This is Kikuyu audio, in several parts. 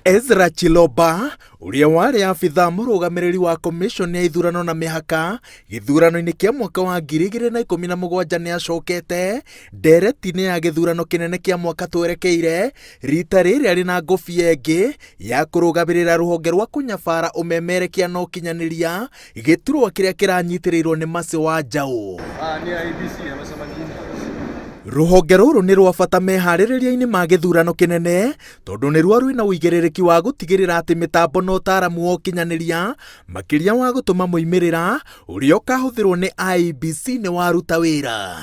Ezra Chiloba ũrĩa warĩ abithaa mũrũgamĩrĩri wa commission ya ithurano na mĩhaka gĩthurano-inĩ kĩa mwaka wa 2017 nĩ acokete ndereti-inĩ ya gĩthurano kĩnene kĩa mwaka twerekeire rita rĩrĩ arĩ na ngũbia ĩngĩ ya kũrũgamĩrĩra rũhonge rwa kũnyabara ũmemerekia na ũkinyanĩria gĩturwa kĩrĩa kĩranyitĩrĩirwo nĩ Mercy Wanjaũ. Rũhonge rũrũ nĩ rwa bata meharĩrĩria-inĩ ma gĩthurano kĩnene tondũ nĩruo rwĩna ũigĩrĩrĩki wa gũtigĩrĩra atĩ mĩtambo na ũtaaramu wa ũkinyanĩria makĩria wa gũtũma moimĩrĩra ũrĩa ũkahũthĩrwo nĩ IEBC nĩ waruta wĩra.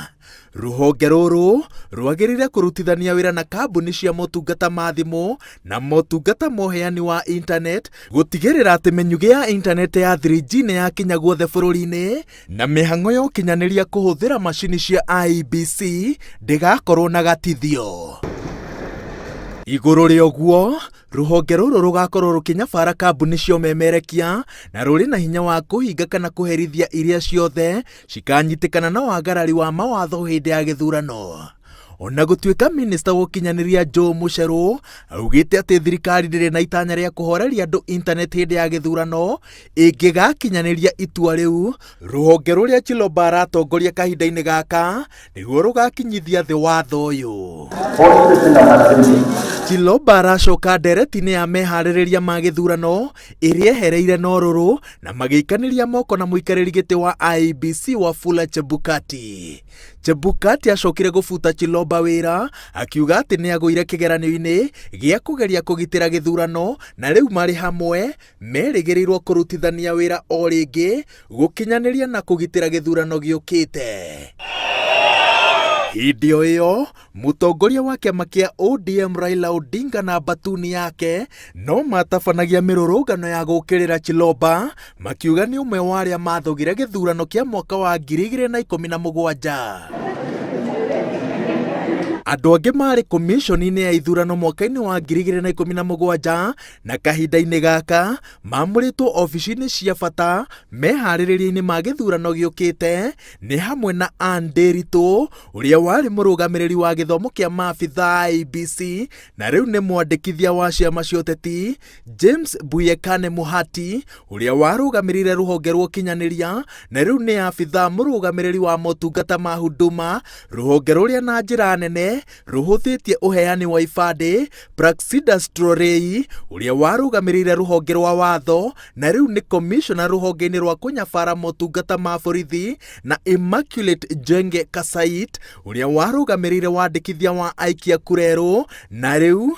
Rũhonge rũrũ rwagĩrĩire kũrutithania wĩra na kambuni cia motungata ma thimũ na motungata ma ũheani wa internet gũtigĩrĩra atĩ mĩnyugĩ ya internet ya 3G nĩ yakinya guothe bũrũri-inĩ na mĩhang'o ya ũkinyanĩria kũhũthĩra macini cia IEBC ndĩgakorwo na gatithio. Igũrũ rĩa ũguo, rũhonge rũrũ rũgakorwo rũkĩnyabara kambuni cia ũmemerekia na rũrĩ na hinya wa kũhinga kana kũherithia iria ciothe cikanyitĩkana na wagarari wa mawatho hĩndĩ ya gĩthurano. Ona gũtuĩka minista wa ũkinyanĩria Joe Mucheru augĩte atĩ thirikari ndĩrĩ na itanya rĩa kũhoreria andũ internet hĩndĩ ya gĩthurano ĩngĩgakinyanĩria itua rĩu, rũhonge rũrĩa Chiloba aratongoria kahinda-inĩ gaka nĩruo rũgakinyithia thĩ watho ũyũ. Chiloba aracoka ndereti-inĩ ya meharĩrĩria ma gĩthurano ĩrĩa ehereire na ũrũrũ na magĩikanĩria moko na mũikarĩri gĩtĩ wa IEBC Wafula Chebukati. Chebukati acokire gũbuta Chiloba wĩra akiuga atĩ nĩ agũire kĩgeranio-inĩ gĩa kũgeria kũgitĩra gĩthurano na rĩu marĩ hamwe merĩgĩrĩirwo kũrutithania wĩra o rĩngĩ gũkinyanĩria na kũgitĩra gĩthurano gĩũkĩte. Hĩndĩ o ĩyo mũtongoria wa kĩama kĩa ODM Raila Odinga na mbatuni yake no matabanagia mĩrũrũngano ya gũũkĩrĩra Chiloba makiuga nĩ ũmwe wa arĩa mathogire gĩthurano kĩa mwaka wa 2017. Andũ angĩ marĩ komishoni-inĩ ya ithurano mwaka-inĩ wa 2017 na kahinda-inĩ gaka mamũrĩtwo obici-inĩ cia bata meharĩrĩria-inĩ ma gĩthurano gĩũkĩte nĩ hamwe na Ann Nderitu ũrĩa warĩ mũrũgamĩrĩri wa gĩthomo kĩa maabithaa IEBC na rĩu nĩ mwandĩkithia wa ciama cia ũteti, James Mbuyekane Muhati ũrĩa warũgamĩrĩire rũhonge rwa ũkinyanĩria na rĩu nĩ abithaa mũrũgamĩrĩri wa motungata ma Huduma, rũhonge rũrĩa na njĩra nene rũhũthĩtie ũheani wa ibandĩ, Praxidas Trorei ũrĩa warũgamĩrĩire rũhonge rwa watho na rĩu nĩ komishona rũhonge-inĩ rwa kũnyabara motungata ma borithi na Immaculate Njenge Kasait ũrĩa warũgamĩrĩire wandĩkithia wa aikia kura erũ na rĩu